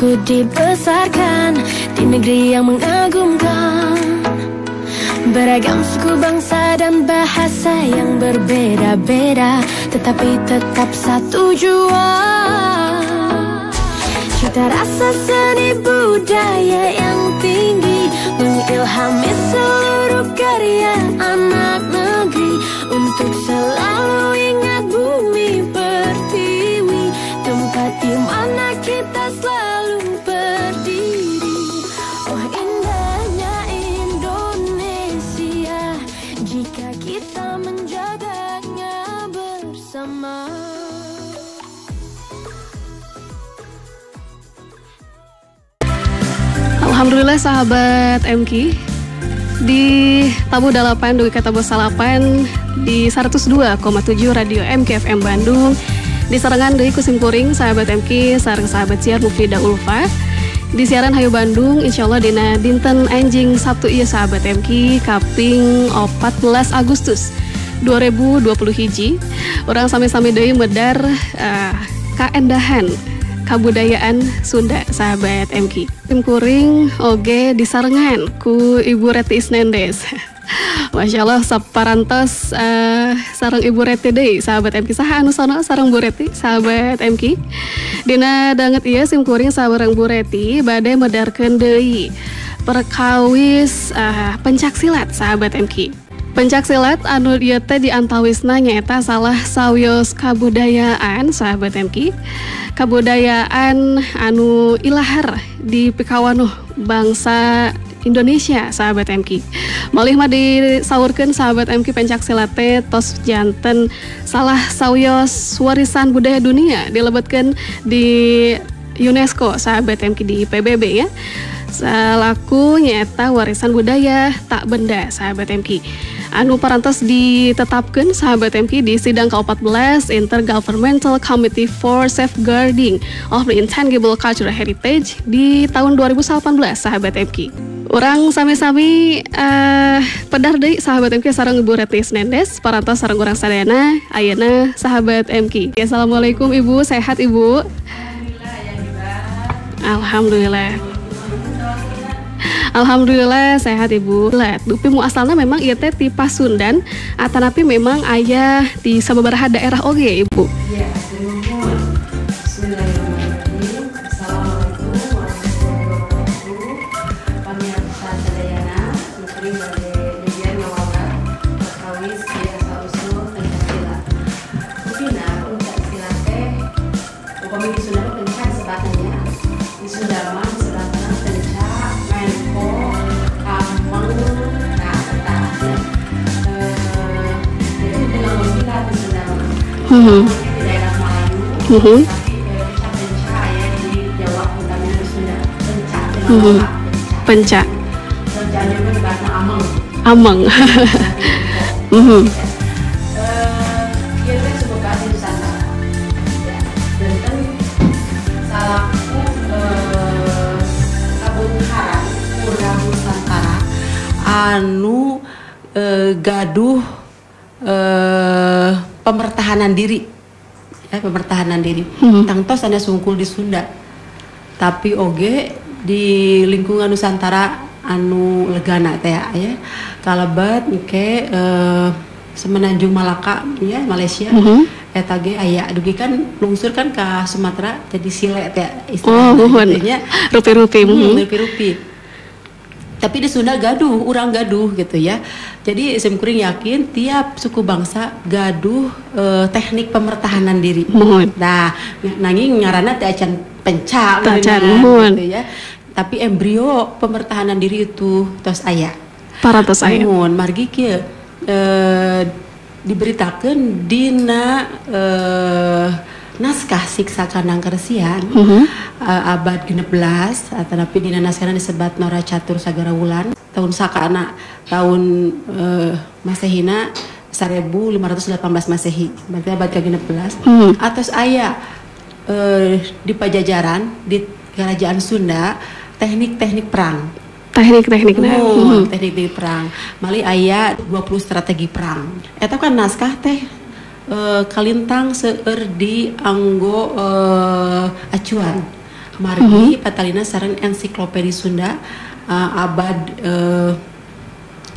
Aku dibesarkan di negeri yang mengagumkan. Beragam suku bangsa dan bahasa yang berbeda-beda, tetapi tetap satu jua. Cita rasa seni budaya yang tinggi mengilhami seluruh karya anak negeri untuk selalu ingat bumi pertiwi, tempat di mana kita selalu berdiri. Oh indahnya Indonesia jika kita menjaganya bersama. Alhamdulillah sahabat MK di Tabuh Dalapan dugi ka Tabuh Salapan di 102,7 Radio MK FM Bandung disarengan deui ku simkuring sahabat MK sareng sahabat siar Mufida Ulfa di siaran Hayu Bandung insyaallah dina dinten enjing Sabtu ieu sahabat MK kaping 14 Agustus 2020 hiji urang sami-sami deui medar kaendahan kabudayaan Sunda sahabat MK. Simkuring oge disarengan ku Ibu Reti Isnendes. Masya Allah saparantos sareng Ibu Reti deui sahabat MK. Saha anu sono sareng Bu Reti sahabat MK. Dina danget ieu simkuring sareng Bu Reti bade medarkeun deui perkawis pencak silat sahabat MK. Pencak silat anu ieu teh diantawisna nyaeta salah sawios kabudayaan sahabat MK. Kabudayaan anu ilahar di pikawanuh bangsa Indonesia sahabat MK. Malih mah disaurkeun sahabat MK pencak silat teh tos janten salah sawios warisan budaya dunia dilebetkeun di UNESCO sahabat MK di PBB ya. Selaku nyata warisan budaya tak benda sahabat MK. Anu parantos ditetapkan sahabat MK di sidang ke-14 Intergovernmental Committee for Safeguarding of the Intangible Cultural Heritage di tahun 2018 sahabat MK. Urang sami-sami pedar deui sahabat MK sareng Ibu Reti Isnendes parantos sareng urang sadayana ayeuna sahabat MK. Assalamualaikum Ibu, sehat Ibu? Alhamdulillah. Alhamdulillah sehat Ibu. Dupi mu asalna memang ieu teh ti Pasundan atanapi memang aya di sababaraha daerah oge Ibu. Iya, nuhun. Bismillahirrahmanirrahim. Assalamualaikum warahmatullahi wabarakatuh. Pamirsa sadayana, simkuring bade nyian ngawaler perkawis asal usul pencak silat. Rupina pencak silat teh upami di Sunda mah pencak sebatnya. Di Sunda mah sebatna pencak, menko, kameng, nah eta. Jadi itu nama silat di Sunda mah. Di daerah Melayu, tapi pencak-pencak aya di Jawa utamina di Sunda. Pencak, Pencak. Pencaknya mah bahasa ameng. Ameng. Ieu teh suku di Nusantara. Ya, benten salaku kabungkaran urang Nusantara anu gaduh pemertahanan diri. Ya, pemertahanan diri. Tangtos aya sungkul di Sunda. Tapi oge di lingkungan Nusantara anu legana teh ya. Kalebet engke Semenanjung Malaka ya, Malaysia. Eta ge aya dugi kan lungsur kan ka Sumatera jadi sile teh Oh, istilahna gitu nya. Rupi-rupi. Rupi-rupi. Tapi di Sunda gaduh, urang gaduh gitu ya. Jadi simkuring yakin tiap suku bangsa gaduh teknik pemertahanan diri. Muhun. Nah, nanging ngaranna teh acan pencak Tacan, muhun. gitu ya. Tapi embrio pemertahanan diri itu tos aya. Parantos aya. Muhun, margi kieu diberitakeun dina naskah Siksa Kandang Keresian abad 16 atanapi dina naskahna disebat Nora Catur Sagara Wulan tahun sakana tahun Masehina 1518 Masehi berarti abad ke-16 atos aya di Pajajaran di Kerajaan Sunda teknik-teknik perang. Teknik-teknik teknik-teknik perang. Mali aya 20 strategi perang. Eta kan naskah teh kalintang seueur di anggo acuan. Margi patalina sareng ensiklopedi Sunda abad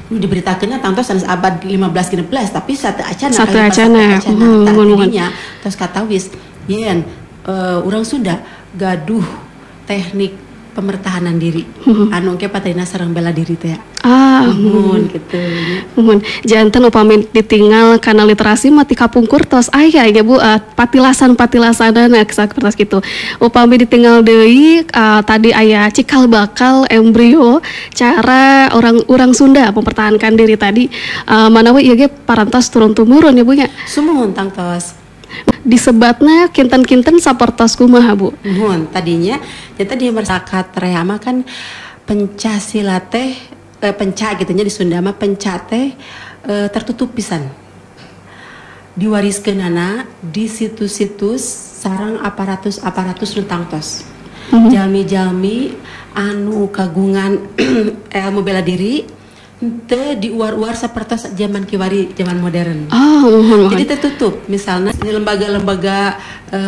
nu diberitakeunna tangtos sanes abad 15 16 tapi satu acana tadinya tos katawis yen urang Sunda gaduh teknik pemertahanan diri anu engke patalina sareng bela diri teh. Muhun gitu. Muhun. Janten upami ditinggal kana literasi mah ti kapungkur tos aya ya Bu, patilasan-patilasanana sapertos kitu. Upami ditinggal deui tadi aya cikal bakal embrio cara orang Sunda mempertahankan diri tadi, manawi ieu ge parantos turun tumurun ya Bu nya. Sumuhun tangtos. Disebatna kinten-kinten sapertos kumaha Bu? Muhun tadinya jadi di masyarakat rea mah kan penca silat teh penca gitu nya di Sunda mah penca teh tertutup pisan. Diwariskeunana di situs-situs sareng aparatus-aparatus nu tangtos. Jalmi-jalmi anu kagungan ilmu bela diri teu diuar-uar sapertos zaman kiwari, zaman modern. Jadi tertutup, misalnya di lembaga-lembaga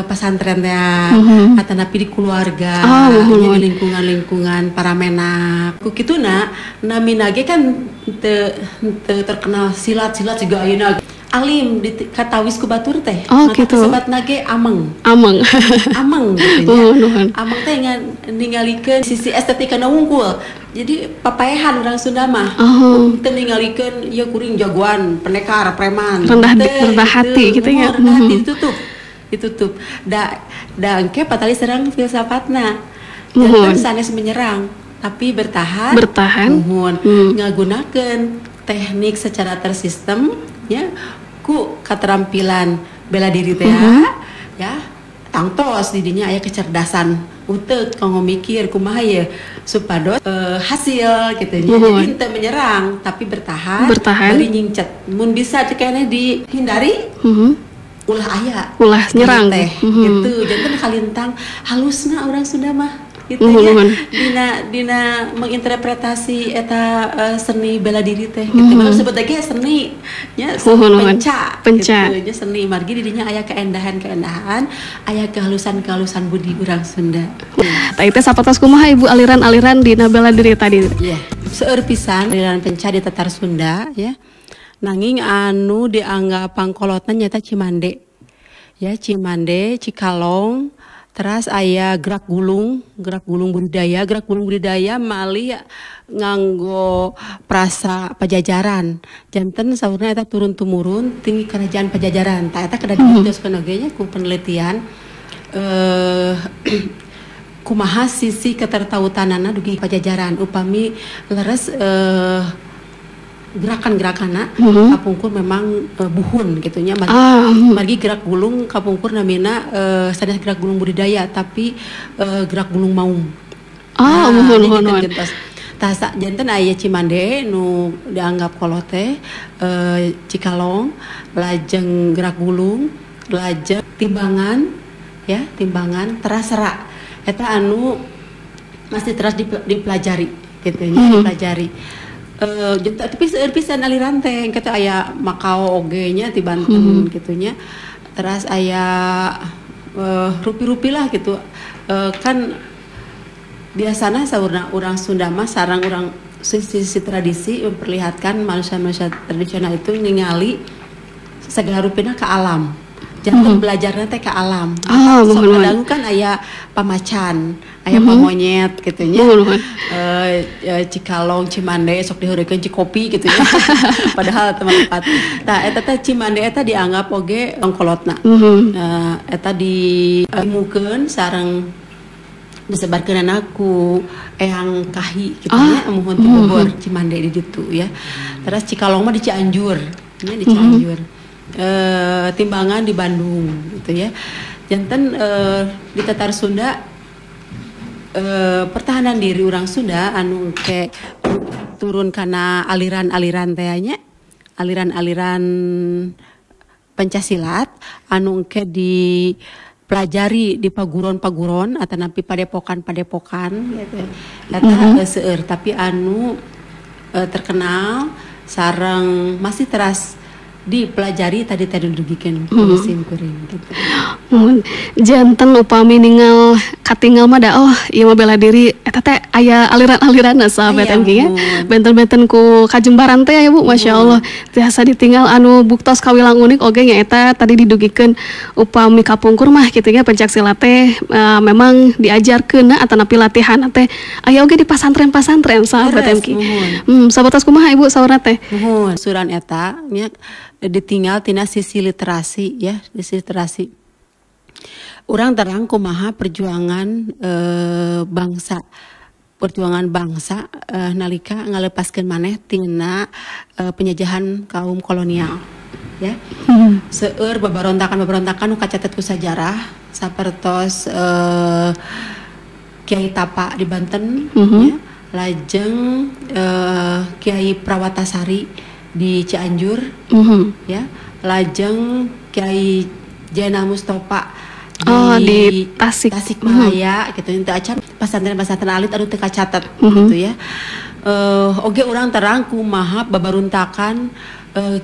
pesantren ya, atau napi di keluarga, di lingkungan-lingkungan para menak. Ku kituna namina ge kan teu terkenal silat-silat juga ayeuna. Alim di katawis ku batur teh. Gitu. Sebatna ge ameng. Ameng. Ameng gitu nya. Ameng teh ningalikeun sisi estetika na wungkul. Jadi papaehan urang Sunda mah. Teu ningalikeun ieu kuring jagoan, pendekar, preman. Rendah hati gitu ya. Rendah hati ditutup. Ditutup. Da engke patali serang filsafatna. Janten sanes menyerang, tapi bertahan. Bertahan. Muhun. Ngagunakeun teknik secara tersistem ya ku keterampilan bela diri teh ya tangtos didinya aya kecerdasan uteuk kanggo mikir kumaha ye supados hasil gitu nya. Jadi teu menyerang tapi bertahan bari nyingcet mun bisa cenah dihindari ulah aya ulah nyerang teh gitu. Janten kalintang halusna urang Sunda mah gitu ya dina menginterpretasi eta seni bela diri teh gitu. Malah sebut lagi seni nya penca gitu nya seni margi didinya aya keendahan-keendahan, aya kehalusan-kehalusan budi urang Sunda. Tah itu sapertos kumaha Ibu aliran-aliran dina bela diri tadi? Iya, seueur pisan aliran penca di Tatar Sunda ya. Nanging anu dianggap pangkolotna nyata Cimande. Ya, Cimande, Cikalong, teras aya gerak gulung budidaya, gerak gulung budidaya malih nganggo prasa Pajajaran. Janten saurna eta turun tumurun tinggi kerajaan Pajajaran. Tah eta kedah diteruskeun oge nya ku penelitian kumaha sisi ketertautanana dugi Pajajaran upami leres gerakan-gerakanna kapungkur memang buhun gitu nya. Margi gerak gulung kapungkur namina sanes gerak gulung budidaya tapi gerak gulung maung. Muhun. Tah janten aya Cimande nu dianggap kolot teh Cikalong, lajeng gerak gulung, lajeng timbangan ya, timbangan teras serak. Eta anu masih teras dipelajari gitu nya, dipelajari. Tapi seueur pisan aliran teh engke teh aya Makau oge nya ti Banten gitu nya. Teras aya rupi-rupi lah gitu. Kan biasana saurna urang Sunda mah sareng urang sisi tradisi memperlihatkan manusia-manusia tradisional itu ningali segala rupina ke alam. Janten belajarna teh ke alam. Sok kadangu kan aya pamacan, aya pamonyet gitu nya. Cikalong, Cimande sok diheureuykeun Cikopi gitu nya. Padahal teman empat. Tah eta teh Cimande eta dianggap oge pangkolotna. Eta diimukeun sareng disebarkeunana ku Eyang Kahi gitu nya, muhun ti Bogor, Cimande di ditu ya. Terus Cikalong mah di Cianjur, nya di Cianjur. Timbangan di Bandung gitu ya. Janten di Tatar Sunda pertahanan diri urang Sunda anu ke turun kana aliran-aliran teh nya, aliran-aliran pencasilat anu ke dipelajari di paguron-paguron atau nampi padepokan-padepokan gitu. Eta seueur tapi anu terkenal sareng masih teras dipelajari tadi tadi dugikeun sim kuring gitu. Muhun janten upami ningal katingal mah da oh ieu mah bela diri eta teh aya aliran-aliranna sahabat MK nya. Benten-benten ku kajembaran teh ya Bu, Masya Allah. Tiasa ditinggal anu buktos kawilang unik oge nya eta tadi didugikeun upami kapungkur mah kitu nya pencak silat teh memang diajarkeun atanapi latihan teh aya oge di pasantren-pasantren sahabat MK. Sabatas kumaha Ibu saurna teh? Muhun suran eta nya ditinggal tina sisi literasi ya, sisi literasi. Urang terang kumaha perjuangan bangsa, perjuangan bangsa nalika ngalepaskeun maneh tina penjajahan kaum kolonial ya. Seueur babarontakan-babarontakan nu kacatet ku sajarah sapertos Kiai Tapa di Banten ya, lajeng Kiai Prawatasari di Cianjur, ya, lajeng Kiai Jainal Mustafa di Tasik, Tasikmalaya, gitu. Itu acan pasantren-pasantren alit anu teu kacatet, gitu ya. Oge urang terang kumaha babaruntakan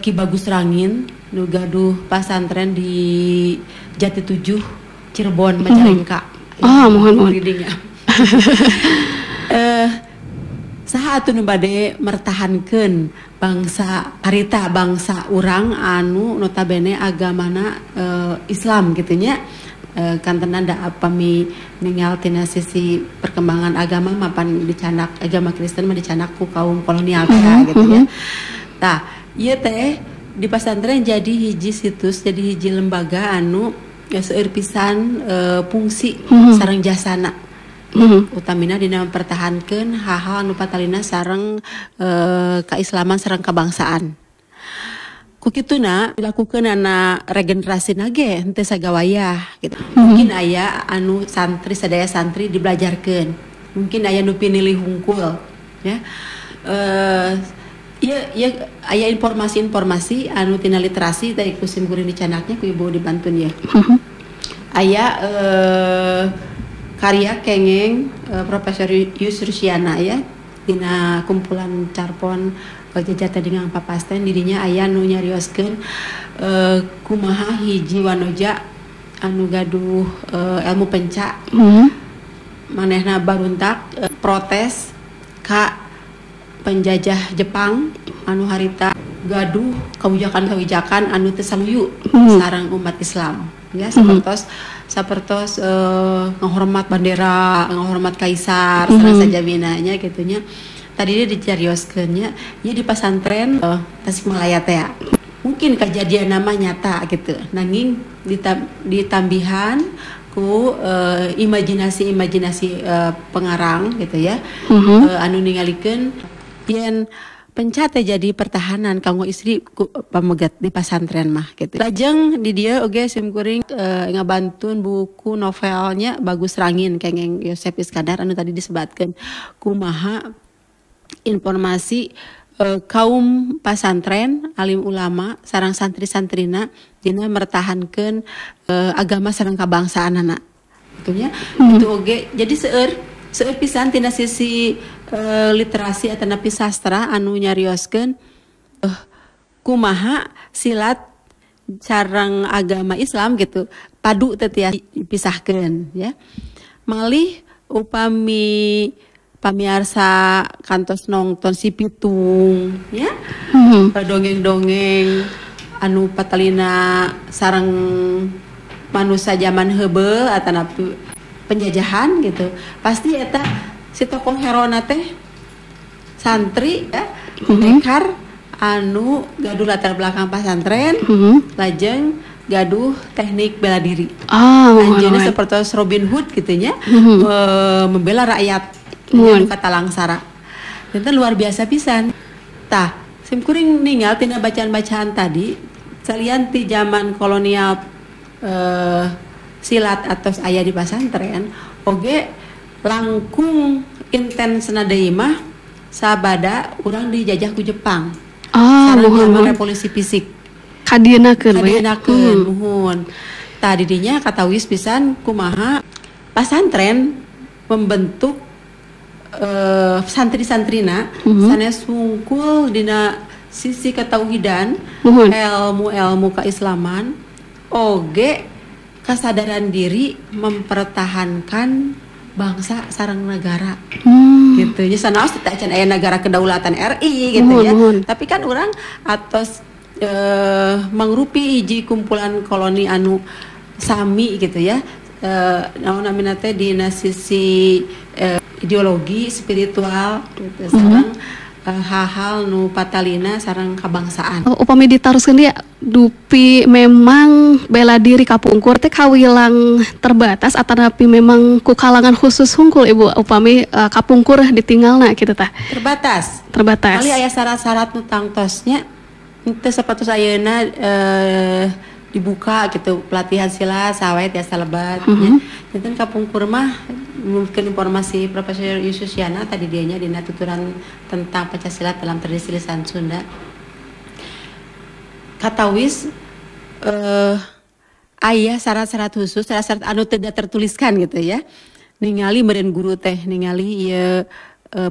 Ki Bagus Rangin nu gaduh pasantren di Jati 7 Cirebon Majalengka. Oh, mohon. Saha atuh nu bade mertahankeun bangsa harita bangsa urang anu notabene agamana Islam gitu nya, kantenan da upami ningal tina sisi perkembangan agama mapan dicanak agama Kristen mah dicanak ku kaum kolonial teh gitu ya. Tah ieu teh di pasantren jadi hiji situs, jadi hiji lembaga anu seueur pisan fungsi sareng jasana. Utamina dina mempertahankeun hal-hal anu patalina sareng keislaman sareng kebangsaan. Ku kituna dilakukeun ana regenerasi nage henteu sagawayah gitu. Mungkin aya anu santri sadaya santri dibelajarkeun. Mungkin aya nu pinilih hungkul ya. Ieu aya informasi-informasi anu tina literasi tadi ku sim kuring dicanaknya ku ibu dibantun ya. Aya karya kengeng Profesor Yus Rusiana ya dina kumpulan carpon jajata dengan papasten dirinya aya nu nyarioskeun kumaha hiji wanoja anu gaduh ilmu pencak manehna baruntak protes ka penjajah Jepang anu harita gaduh kebijakan-kebijakan anu teu saluyu sareng umat Islam ya, sapertos sapertos ngehormat bendera, ngehormat kaisar, sareng sajabina nya gitu nya. Tadi dia dicarioskeun nya, nya di pasantren Tasikmalaya teh. Mungkin kejadian nama nyata gitu. Nanging ditambihan ku imajinasi-imajinasi pengarang gitu ya. Anu ningalikeun yen pencate jadi pertahanan kanggo istri ku pamegat di pasantren mah gitu. Lajeng di dia oge sim kuring ngabantun buku novelnya Bagus Rangin kengeng Yosep Iskandar anu tadi disebatkeun kumaha informasi kaum pasantren alim ulama sareng santri-santrina dina mertahankeun agama sareng kabangsaanana. Gitu nya. Itu oge jadi seueur pisan tina sisi literasi atanapi sastra anu nyarioskeun kumaha silat sareng agama Islam gitu padu teu tiasa dipisahkeun ya. Malih upami pamiarsa kantos nongton si Pitung ya, dongeng-dongeng anu patalina sareng manusia zaman heubeul atanapi penjajahan gitu, pasti eta si tokoh herona teh santri ya, pendekar anu gaduh latar belakang pasantren, lajeng gaduh teknik bela diri. Anjeunna seperti Robin Hood gitu nya, membela rakyat kata langsara. Itu luar biasa pisan. Tah, sim kuring ninggal tina bacaan-bacaan tadi, salian ti zaman kolonial silat atau aya di pasantren, oge langkung intens deui mah sabada urang dijajah ku Jepang. Sareng zaman revolusi fisik. Kadienakeun we. Kadienakeun muhun. Tah didinya katawis pisan kumaha pasantren membentuk santri-santrina sanes sungkul dina Sisi ketauhidan, ilmu-ilmu keislaman, oge kesadaran diri mempertahankan bangsa sareng negara. Gitu. Ya sanaos teu acan aya negara kedaulatan RI gitu ya. Tapi kan orang atos mangrupi hiji kumpulan koloni anu sami gitu ya. Naon namina teh dina sisi ideologi spiritual gitu sareng hal-hal nu patalina sareng kabangsaan. Upami ditaruskeun dia dupi memang bela diri kapungkur teh kawilang terbatas atanapi memang ku kalangan khusus hungkul Ibu upami kapungkur ditinggalna kitu tah. Terbatas. Terbatas. Kali aya syarat-syarat nu tangtosnya teu sapertos ayeuna dibuka gitu pelatihan silat sawe tiasa lebat nya. Janten kapungkur mah mungkin informasi Profesor Yusuf Yana tadi dianya dina tuturan tentang Pancasila dalam tradisi lisan Sunda. Katawis aya syarat-syarat khusus, syarat-syarat anu tidak tertuliskan gitu ya. Ningali meureun guru teh, ningali ieu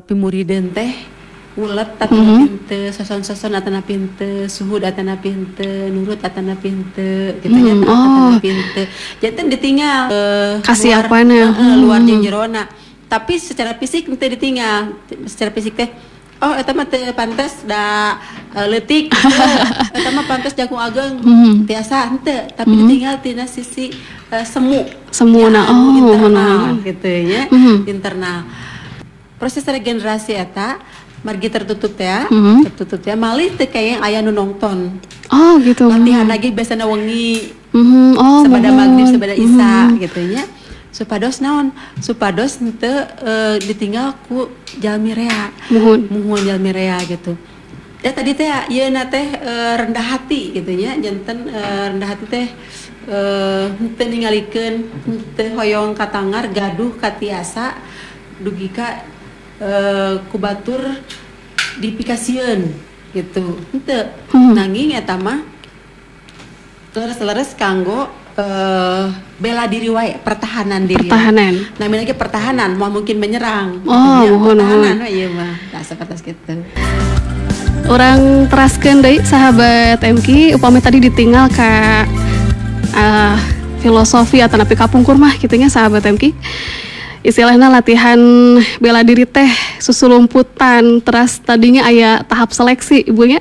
pimuriden teh ulet atanapi henteu, soson-soson atanapi henteu, suhud atanapi henteu, nurut atanapi henteu gitu nya, atanapi henteu. Janten ditinggal kasiapanna luar jeung jerona. Tapi secara fisik henteu ditinggal. Secara fisik teh oh eta mah teu pantes da leutik, eta mah pantes jangkung ageng, tiasa henteu, tapi ditinggal tina sisi semu. Semuna ya, oh internal gitu ya, internal. Proses regenerasi eta margi tertutup ya, tertutup ya. Malih teu kayang aya nu nongton. Oh gitu. Latihan lagi biasana wengi. Oh, sebada maghrib, sebada isya gitu nya. Supados naon? Supados henteu ditinggal ku jalmi rea. Muhun jalmi rea gitu. Ya tadi teh ieu na teh rendah hati gitu nya, janten rendah hati teh henteu ningalikeun, henteu hoyong katangar gaduh katiasa dugi ka ku batur dipikasieun gitu. Henteu. Nanging eta mah leres-leres kanggo bela diri wae, pertahanan diri. Pertahanan. Namanya lagi pertahanan, mau mungkin menyerang. Oh, gitu, pertahanan we ieu mah. Nah, sapertos kitu. Urang teraskeun deui sahabat MQ, upami tadi ditinggal ka filosofi atanapi kapungkur mah kitu nya sahabat MQ. Istilahnya latihan bela diri teh susulumputan, teras tadinya aya tahap seleksi ibunya.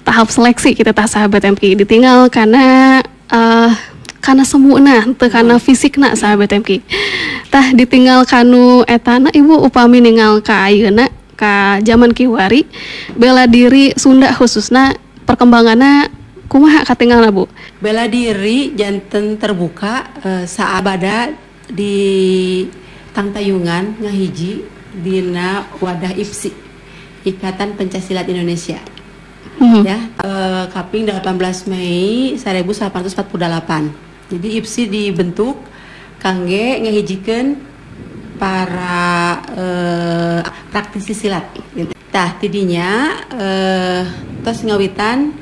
Tahap seleksi kita tah sahabat MQ ditinggal karena semuna teu karena fisikna sahabat MQ. Tah ditinggal kanu etana ibu upami ninggal ka ayeuna ka zaman kiwari bela diri Sunda khususna perkembanganna kumaha katinggalna Bu? Bela diri janten terbuka saabada di Tangtayungan ngahiji dina wadah IPSI, Ikatan Pencaksilat Indonesia. Ya, kaping 18 Mei 1848. Jadi IPSI dibentuk kangge ngahijikeun para praktisi silat gitu. Tah tidinya tos ngawitan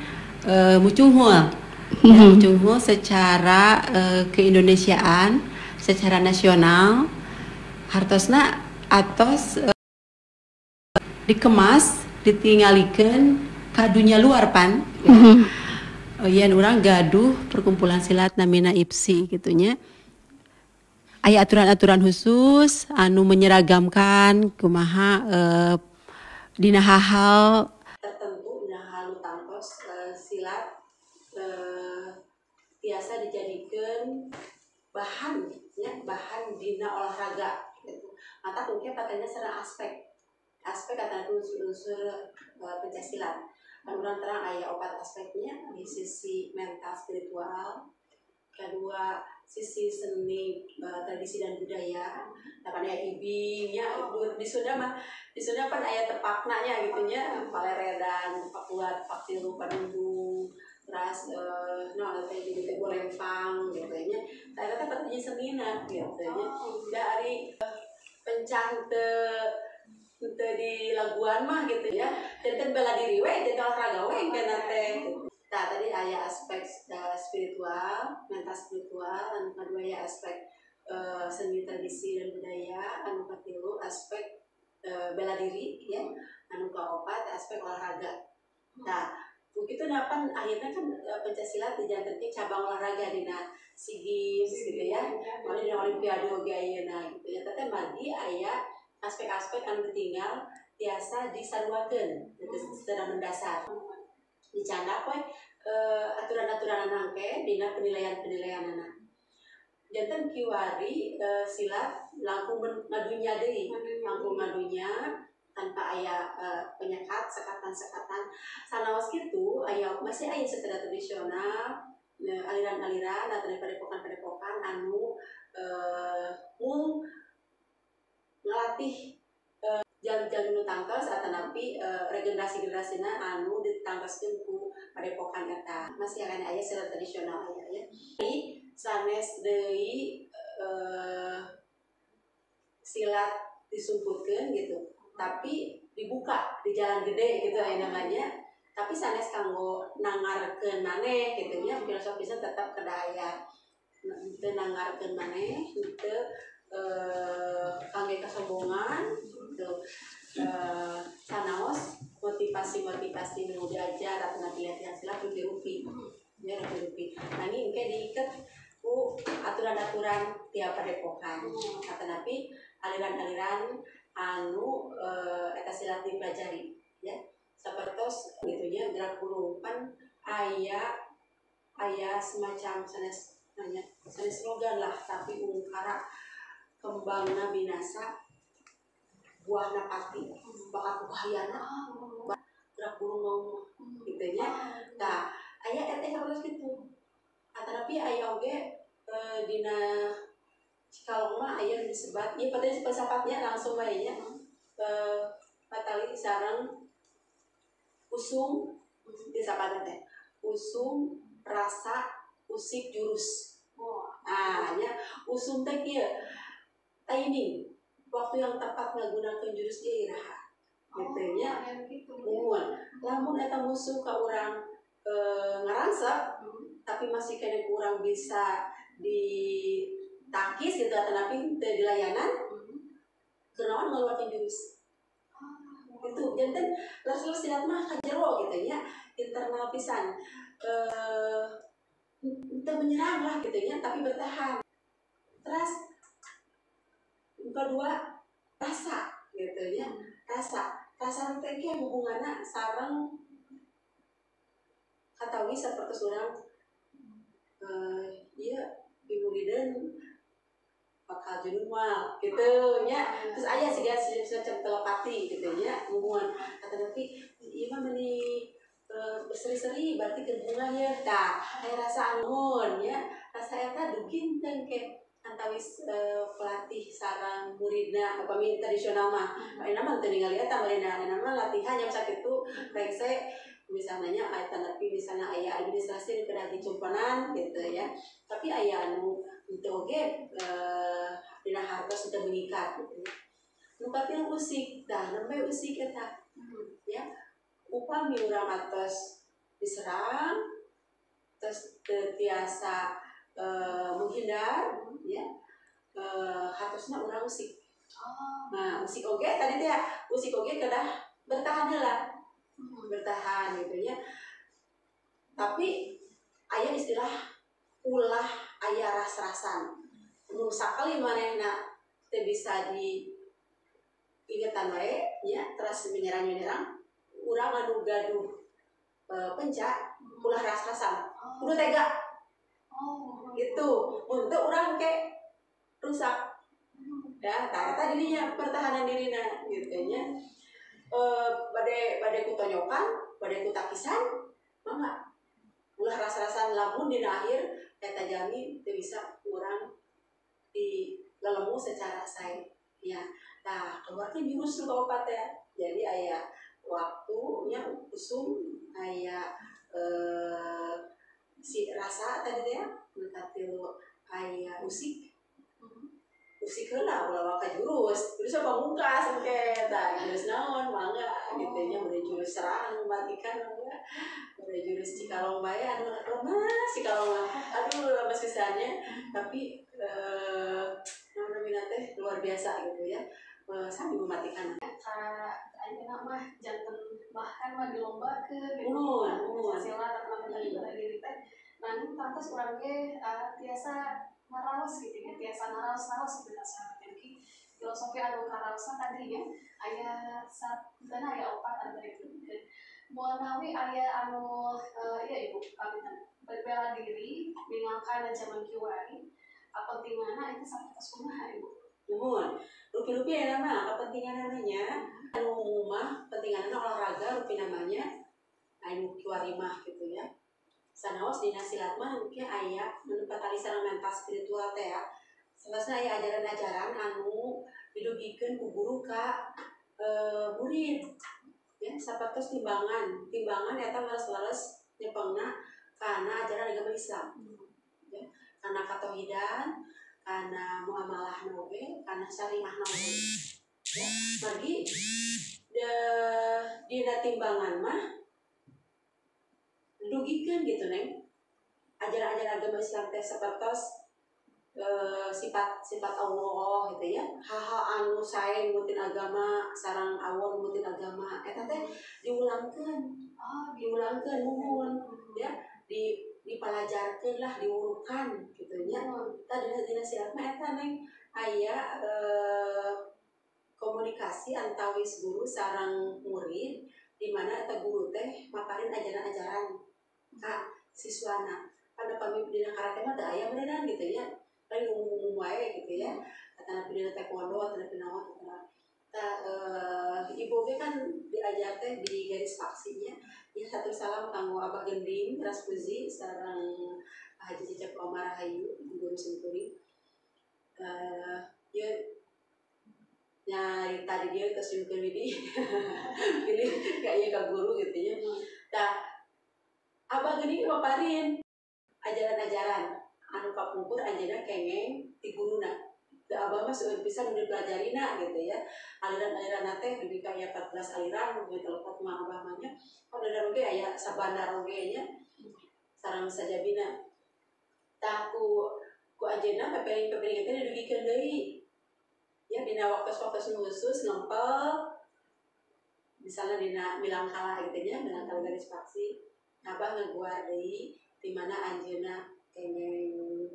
mucunghul. Ya, mucunghul secara keindonesiaan, secara nasional hartosna atos dikemas ditinggalikeun ka dunia luar pan ya. Yen urang gaduh perkumpulan silat namina IPSI gitunya. Aya aturan-aturan khusus anu menyeragamkan kumaha dina hal-hal tertentu dina hal tangtos silat tiasa dijadikeun bahan ya, bahan dina olahraga gitu. Mata mungkin katanya serang aspek atau unsur-unsur pencaksilat. Kan urang terang aya opat aspeknya di sisi mental spiritual, kedua sisi seni tradisi dan budaya. Nah kan aya ibingnya di Sunda mah, di Sunda pan aya tepakna nya gitu nya, paleredan, tepak dua, tepak tilu, panunggung, terus no teh jadi teh golempang gitu nya. Tah eta teh patutnya senina gitu nya. Dari pencah teu di laguan mah gitu ya. Janten bela diri we, janten olahraga we kana teh. Nah, tadi aya aspek spiritual, mental spiritual, anu kadua aya aspek seni tradisi dan budaya, anu katilu aspek bela diri ya, anu kaopat aspek olahraga. Nah, begitu napan akhirnya kan pencak silat dijantenkeun cabang olahraga dina SEA Games gitu ya. Malah dina Olimpiade oge ayeuna gitu ya. Teh margi aya aspek-aspek anu ditinggal tiasa disaruakeun gitu secara mendasar. Dicandak we aturan-aturan engke dina penilaian-penilaianana. Janten kiwari silat langkung ngadunya deui, langkung ngadunya tanpa aya penyekat, sekatan-sekatan. Sanaos kitu aya masih aya secara tradisional aliran-aliran atau padepokan-padepokan anu mung ngelatih jalmi-jalmi nu tangtos atanapi regenerasi-generasina anu ditangtoskeun ku padepokan eta. Masih akan aya secara tradisional aya ya. Jadi sanes deui silat disumputkeun gitu, tapi dibuka di jalan gede gitu aya namanya. Tapi sanes kanggo nangarkeun maneh gitu nya, filosofisnya tetap kedah aya teu nangarkeun maneh teu kangge kesombongan gitu. Sanaos motivasi-motivasi nu diajar atau latihan silat rupi-rupi ya, rupi-rupi. Nanging engke diiket ku aturan-aturan tiap padepokan atanapi aliran-aliran anu eta silat dipelajari ya. Sapertos gitunya gerak burung pan aya aya semacam sanes nanya sanes slogan lah, tapi ungkara kembangna binasa buahna pati bakat bahayana gerak burung mau gitu nya. Tah aya eta sapertos kitu. Atanapi aya oge dina Cikalong mah aya nu disebat ieu patali filsafat langsung wae nya, patali sareng usum disapatna teh usum rasa usik jurus. Ah nya usum teh kieu timing waktu yang tepat ngagunakeun jurus ieu iraha gitu nya. Muhun lamun eta musuh ka urang ngarangsep tapi masih keneh kurang bisa ditakis gitu atanapi teu dilayanan, kunaon ngaluarkeun jurus itu. Janten leres-leres silat mah kajero gitu nya, internal pisan, teu menyerang lah gitu nya, tapi bertahan. Terus kedua rasa gitu nya, rasa rasa teh kieu hubunganna sareng katawi sapertos urang ieu pimurideun bakal junun moal gitu nya. Terus aya siga semacam telepati gitu nya, hubungan atanapi ieu mah meuni berseri-seri berarti keur bunga ya. Tah aya rasa anggun nya, rasa eta dugi teh engke antawis pelatih sareng muridna upami tradisional mah. Ayeuna mah teu ningali eta muridna, ayeuna mah latihan jam sakitu rengse misalnya nya, tapi misalnya aya administrasi nu kedah dicumponan gitu ya. Tapi aya anu henteu oge dina hartos teu mengikat gitu ya. Nu katilu usik, tah nembe usik eta ya. Upami urang atos diserang terus teu tiasa menghindar ya, hartosna urang usik. Nah, usik oge tadi teh usik oge kedah bertahan heula. Bertahan gitu ya. Tapi aya istilah ulah aya ras-rasan. Nu sakali manehna teu bisa di ingetan wae nya, terus menyerang-menyerang urang anu gaduh pencak ulah ras-rasan. Kudu tega. Gitu. Mun teu urang ke rusak. Ya, tah eta dirinya pertahanan dirina gitu nya. Bade bade ku tonyokan, bade ku takisan, mangga. Ulah ras-rasan lamun dina akhir eta jalmi teu bisa urang di lelemu secara sae ya. Tah keluarkeun jurus nu kaopat teh. Jadi aya waktunya usum, aya si rasa tadi teh ya, nu katilu aya usik. Usik heula ulah waka jurus, jurus pamungkas engke tah jurus naon mangga gitu nya, mun jurus serang mematikan mangga, mun jurus Cikalong bae anu lemes Cikalong mah, aduh lemes pisan nya. Tapi naon namina teh luar biasa gitu ya, sami mematikan. Ka ayeuna mah janten bahkan kan mah dilombakeun gitu. Muhun. Silat atau bela diri teh. Nanging tangtos urang ge tiasa naraos gitu ya, tiasa naraos-raos gitu sahabat MQ. Filosofi anu karaosna tadi ya, aya satana aya opat anu bade disebutkeun. Moal nawi aya anu iya Ibu panginten berbela diri minangka zaman kiwari kapentinganna itu sapertos kumaha Ibu? Nuhun, rupi-rupi ya nama kepentingan namanya, anu mah kepentingan olahraga rupi namanya, anu kiwari mah gitu ya. Sanaos dina silat mah mungkin aya menempatali sareng mental spiritual teh ya. Salah aya ajaran-ajaran anu didugikeun ku guru ka murid. Ya, sapertos timbangan. Timbangan eta leres-leres nyepengna kana ajaran agama Islam. Ya, kana katauhidan, kana muamalah oge, kana syariah oge. Ya, margi dina timbangan mah dugikeun gitu Neng. Ajaran-ajaran agama Islam teh sapertos sifat-sifat Allah gitu ya. Hal-hal anu sae numutin agama sareng awon numutin agama eta teh diulangkeun. Oh, diulangkeun muhun ya, dipelajarkeun lah, diurukan gitu nya. Tah dina silat mah eta Neng aya komunikasi antawis guru sareng murid di mana eta guru teh maparin ajaran-ajaran ka siswana. Pada pami dina karate mah teu aya beneran gitu ya. Paling umum-umum wae gitu ya. Atanapi dina taekwondo, atanapi naon atanapi. Tah ibu oge kan diajar teh di garis paksinya. Ya satu salam kanggo Abah Gending Raspuzi sareng Pak Haji Cecep Omar Rahayu guru simkuring. Ya nyarita di dieu tos nyungkeun widi. Pilih ka ieu ka guru gitu nya. Tah Abah Gending maparin ajaran-ajaran anu kapungkur anjeunna kengeng ti guruna. Da abah mah seueur pisan nu dipelajarina gitu ya. Aliran-aliran teh dugi ka aya 14 aliran gitu lepat mah abah mah nya. Aliran oge aya sabandar oge nya. Sareng sajabina. Tah ku anjeunna pepeling-pepeling teh didugikeun deui. Ya dina waktu-waktu nu khusus ngempel misalnya dina milangkala gitu nya, milangkala garis paksi. Abah ngeguar deui di mana anjeunna kengeng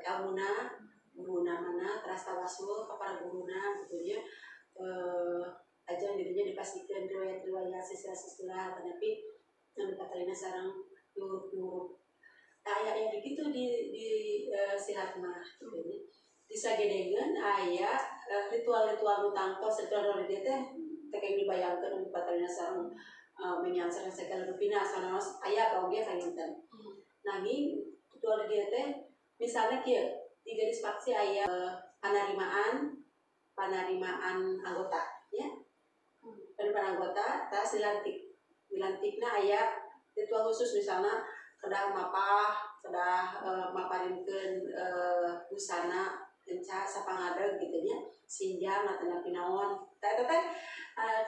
elmuna guruna mana teras tawasul ka para guruna gitu nya. Ajaran dirinya dipastikeun riwayat-riwayat silsilah-silsilah tetapi anu patalina sareng huruf-huruf. Tah aya gitu di silat mah gitu nya. Disagedengeun aya ritual-ritual nu tangtos ritual di dieu teh teh kayak dibayangkeun anu patalina sareng menyan sareng segala rupina sanaos aya oge kanginten. Nanging ritual di dieu teh misalnya kieu di garis paksi aya panarimaan anggota ya. Penerimaan anggota tas dilantik. Dilantikna aya ritual khusus misalnya kedah mapah, kedah maparinkeun busana kenca sapangadeg gitu nya, sinjang atanapi naon. Tah eta teh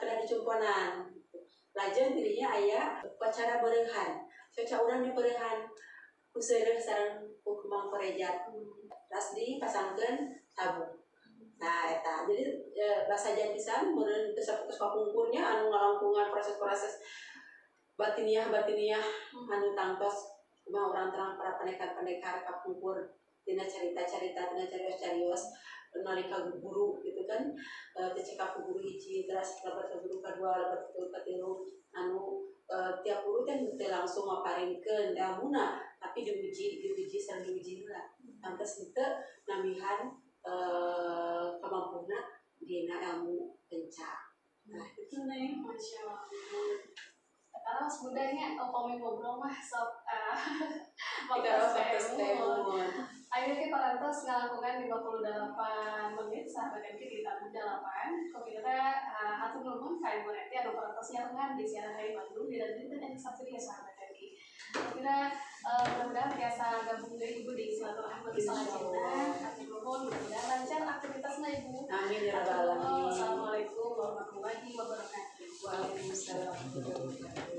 kedah dicumponan. Lajeng dirinya aya upacara beureuhan. Caca urang dipeureuhan ku seureuh sareng ku kembang korejat. Terus dipasangkeun tabung. Nah eta jadi basajan pisan meureun teu sapertos kapungkurnya anu ngalangkungan proses-proses batiniah-batiniah anu tangtos kumaha urang terang para pendekar-pendekar kapungkur dina carita-carita dina carios-carios nalika guru gitu kan teu cekap ku guru hiji teras lebet ka guru kadua lebet ka guru katilu anu tiap guru teh teu langsung maparinkeun elmuna tapi diuji sareng diuji heula pantes henteu nambihan kemampuanna dina ilmu penca. Nah itu Neng. Masya Allah. Kalau mudanya upami ngobrol mah sok waktu teh. Ayo kita parantos ngalakukan 58 menit sahabat MQ di tamu 8. Kopi kita hatur nuhun ka Ibu Reti anu parantos nyarengan di siaran Hari Bandung di dinten yang Sabtu ya sahabat MQ. Kita mudah-mudahan biasa gabung deui Ibu di silaturahmi selanjutnya. Hatur nuhun mudah-mudahan lancar aktivitasnya Ibu. Amin ya rabbal alamin. Wassalamualaikum warahmatullahi wabarakatuh. Waalaikumsalam warahmatullahi wabarakatuh.